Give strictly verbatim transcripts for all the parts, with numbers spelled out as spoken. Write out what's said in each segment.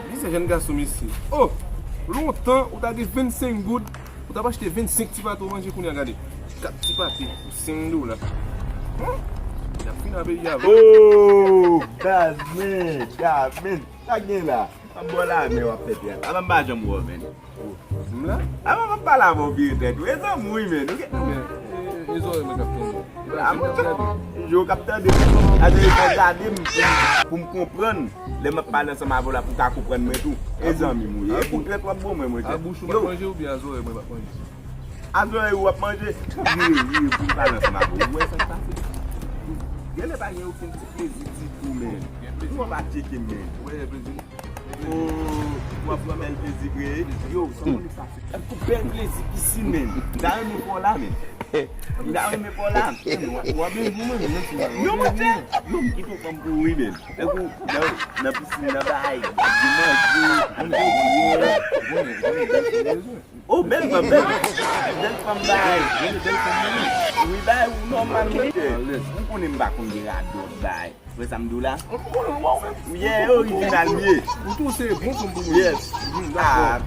Li se jèn gason, mesye. Oh! Lontan, ou ta gen vennsenk goud, ou t ap achte vennsenk ti pate w manje, kounye a gade. Kat ti pate pou senk dola. Hum? Y ap fin a peyi a vre. Oh! Gazmen, gazmen. Sa gen la? An bò la, men w ap fè teyat. Avan m pa janm wè w, men. M la? Avan m ap pale avè w, vire tèt ou. E zanmi w, men. Ou gen... Men, e, e zòrèy mwen k ap tande. A, mwen, yo k ap tande. Atè, yo k ap gade m pou m, pou m konprann. Lè m ap pale ansanm avè w la, pou w ka konprann mwen tou. E zanmi m ou ye. E pou tèt w ap bon mwen, mwen tèt. A bouch ou m ap manje oubyen a zòrèy mwen m ap manje? A zòrèy ou ap manje. Vire, vire, pou m pale ansanm avè w. Ou wè sa k pase? Genlè pa gen okenn ti plezi ditou, men. Ou pa tcheke m, men. Ou wè plezi. Oh, w ap pran bèl plezi vre. Yo, sa moun sa fè. Ap kou bèl plezi pisin, men. M ta renmen fè w la, men. M ta renmen fè w la. W ap byen goumen, men. Yo, mwen fè. Yo, m kite w fanm kouri, men. Tankou nan, nan pisin, nan bay. Ap di manje, ap di bwè. Oh, bèl fanm, bèl fanm. Bèl fanm, bay. Bèl fanm, wi. Wi, bay, ou nòmal, mwen fè. Ou konnen m pa konn gen radòt, bay. Wè sa m di w la? Ou konnen w menm. Yeah, orijinal m ye. Ou tou se bon fanm pou mwen. Yes. Mhm, dakò. Ah.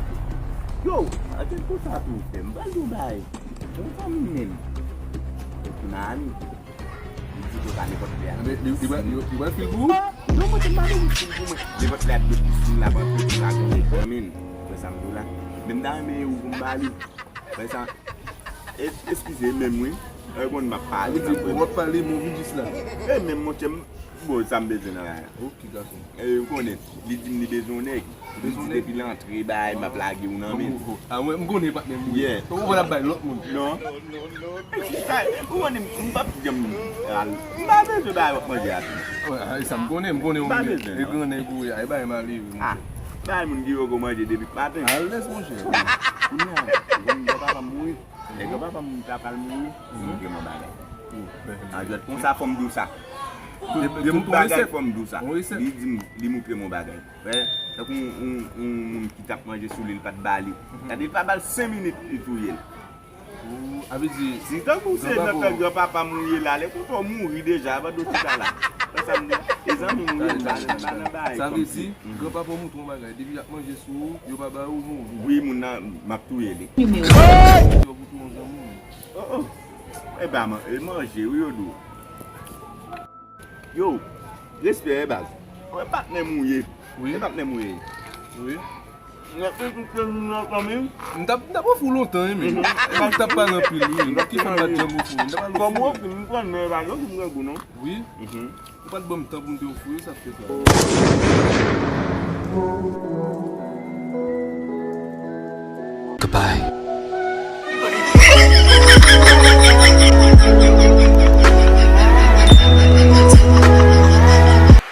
Yo, antre konsa tou, frè. M pral di w bagay. Bon fanmi menm. Ou nan ami. Li di konsa nenpòt lè a. Li, li, li, li, li pral fil pou ou? Non, mwen te mande li fil pou mwen. Nenpòt lè a de pisin la, pa antre pou la goumen fanmi. Wè sa m di w la? Men m ta renmen ou pou m ba li. Wè sa. E, eskize menm wi. E konn m ap pale. Ou di w ap pale, men w vin jis la. E menm monchè m. Bon, sa m bezwen nan la. Ok, gason. E, ou konnen, li di m li bezwen yon nèg. Li di depi l antre, bay, m ap lage w nan men. A, mwen, m konnen patnè m ye. Yeah. Ou konn ap bay lòt moun. Non. Ou konnen, m p ap janm al. M pa bezwen bay w ap manje a tou. Wè, a, e sa m konnen, m konnen w e gran nèg ou ye, a, e bay m ale, wi. Ah, bay moun ki poko manje depi maten. Alèz, monchè. Kounye a, ou konn lè papa m mouri. Lè granpapa m ta pral mouri, li montre m yon bagay. An jwèt konsa, fò m di w sa. Tout bagay, fò m di w sa. Li di m, li montre m yon bagay. Frè, tankou yon, yon, yon moun ki t ap manje sou li, li pa t ba li. Gade, li pa ba l senk minit, li touye l. Ou, a vle di, si tankou se nan tan granpapa m ou ye la, lè konsa w mouri deja, avan do chita la. Sa sa m di, e zanmi m ou ye, m pa, m pa nan bagay kòmsi. Sa vle di, granpapa w montre w yon bagay, depi y ap manje sou ou, yo pa ba ou, ou mouri. Wi, moun nan, m ap touye li. Yo pou touye yon zanmi w. Oh, oh. E ba man, e manje, wi, yo di w. Yo, respè, e baz. Ou e patnè m ou ye. Wi. E patnè m ou ye. Wi. Mèsi tout se nou nan fanmi. M t ap, m t ap ofri w lontan, wi, men. M t ap pale anpil, wi. Ki fè m pa t janm ofri w? M t ap ofri w. Kòm ou ofri m, m pran, men e pa yon ki m gen gou, non. Wi. Ou pa t ban m tan pou m te ofri w, sa k fè sa. Goodbye.